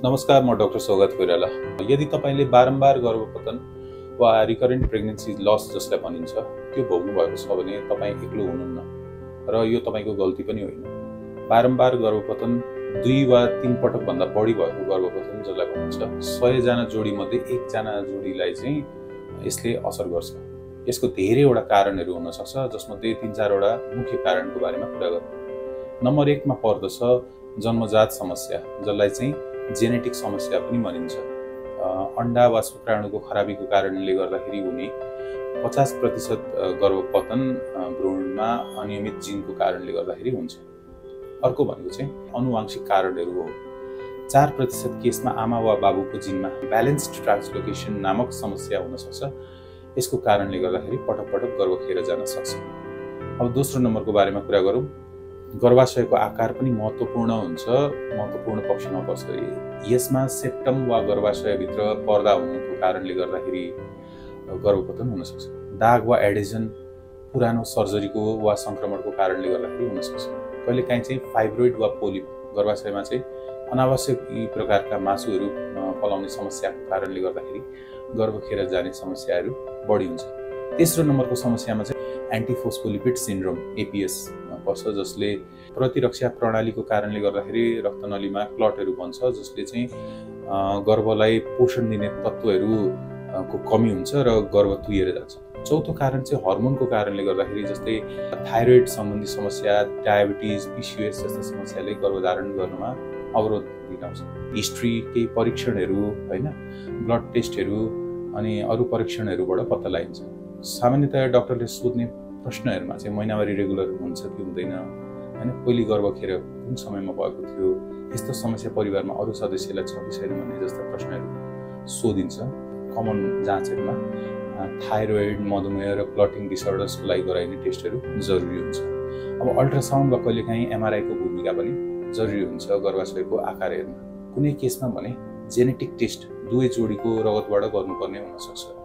नमस्कार, म डाक्टर सौगात कोइराला। यदि तपाईले बारम्बार गर्भपतन वा रिकरेन्ट प्रेग्नेन्सी लस जसलाई भनिन्छ त्यो भोग्नु भएको छ भने तपाई एक्लो हुनुहुन्न र यो तपाईको गल्ती पनि होइन। बारम्बार गर्भपतन 2 वा 3 पटक भन्दा बढी भएको गर्भपतन जसलाई भनिन्छ 100 जना जोडी मध्ये 1 जना जोडीलाई चाहिँ यसले असर गर्छ। यसको धेरैवटा कारणहरू हुन सक्छ, जसमध्ये 3-4 वटा मुख्य कारणको बारेमा कुरा गरौँ। नम्बर 1 मा पर्दछ जन्मजात समस्या, जसलाई चाहिँ जेनेटिक समस्या पनि भनिन्छ। अंडा वा शुक्राणुको खराबीको कारणले गर्दाखेरि हुने 50% गर्भपतन भ्रूणमा अनियमित जिनको कारणले गर्दाखेरि हुन्छ। अर्को भनेको चाहिँ आनुवंशिक कारणहरू हो। 4% केसमा आमा वा बाबुको जिनमा ब्यालेन्स्ड ट्रान्सलोकेसन नामक समस्या हुन सक्छ। यसको कारणले गर्दाखेरि पटक पटक गर्भ खेर जान सक्छ। अब दोस्रो नम्बरको बारेमा कुरा गरौँ। गर्भाशयको आकार पनि महत्त्वपूर्ण हुन्छ, महत्त्वपूर्ण पक्षमा पर्छ। यसमा सेप्टम वा गर्भाशयभित्र पर्दा हुनुको कारणले गर्दाखेरि गर्भपतन हुन सक्छ। दाग वा एडेजन, पुरानो सर्जरीको वा संक्रमणको कारणले गर्दाखेरि हुन सक्छ। कहिलेकाहीँ चाहिँ फाइब्रोइड वा पोलिप, गर्भाशयमा चाहिँ अनावश्यक यी प्रकारका मासुहरू पलाउने समस्याको कारणले गर्दाखेरि गर्भ खेर जाने समस्याहरू बढी हुन्छ। तेस्रो नम्बरको समस्यामा चाहिँ एन्टिफोस्फोलिपिड सिन्ड्रोम एपीएस पर्छ, जसले प्रतिरक्षा प्रणालीको कारणले गर्दाखेरि रक्तनलीमा क्लटहरू बन्छ, जसले चाहिँ गर्भलाई पोषण दिने तत्त्वहरूको कमी हुन्छ र गर्भ तुहिएर जान्छ। चौथो कारण चाहिँ हर्मोनको कारणले गर्दाखेरि, जस्तै थाइरोइड सम्बन्धी समस्या, डायबिटिज, पीसीओएस जस्ता समस्याले गर्भधारण गर्नमा अवरोध दिलाउँछ। हिस्ट्री, केही परीक्षणहरू हैन, ब्लड टेस्टहरू अनि अरू परीक्षणहरूबाट पत्ता लगाइन्छ। सामान्यतया डाक्टरले सोध्ने प्रश्नहरूमा चाहिँ महिनावारी रेगुलर हुन्छ कि हुँदैन, हैन, पहिले गर्भ खेर कुन समयमा भएको थियो, यस्तो समस्या परिवारमा अरू सदस्यलाई छ कि छैन भन्ने जस्ता प्रश्नहरू सोधिन्छ। कमन जाँचहरूमा थाइरोइड, मधुमेह र क्लटिङ डिसअर्डर्सको लागि गराइने टेस्टहरू जरुरी हुन्छ। अब अल्ट्रासाउन्ड वा कहिलेकाहीँ एमआरआईको भूमिका पनि जरुरी हुन्छ गर्भाशयको आकार हेर्न। कुनै केसमा भने जेनेटिक टेस्ट दुवै जोडीको रगतबाट गर्नुपर्ने हुन सक्छ।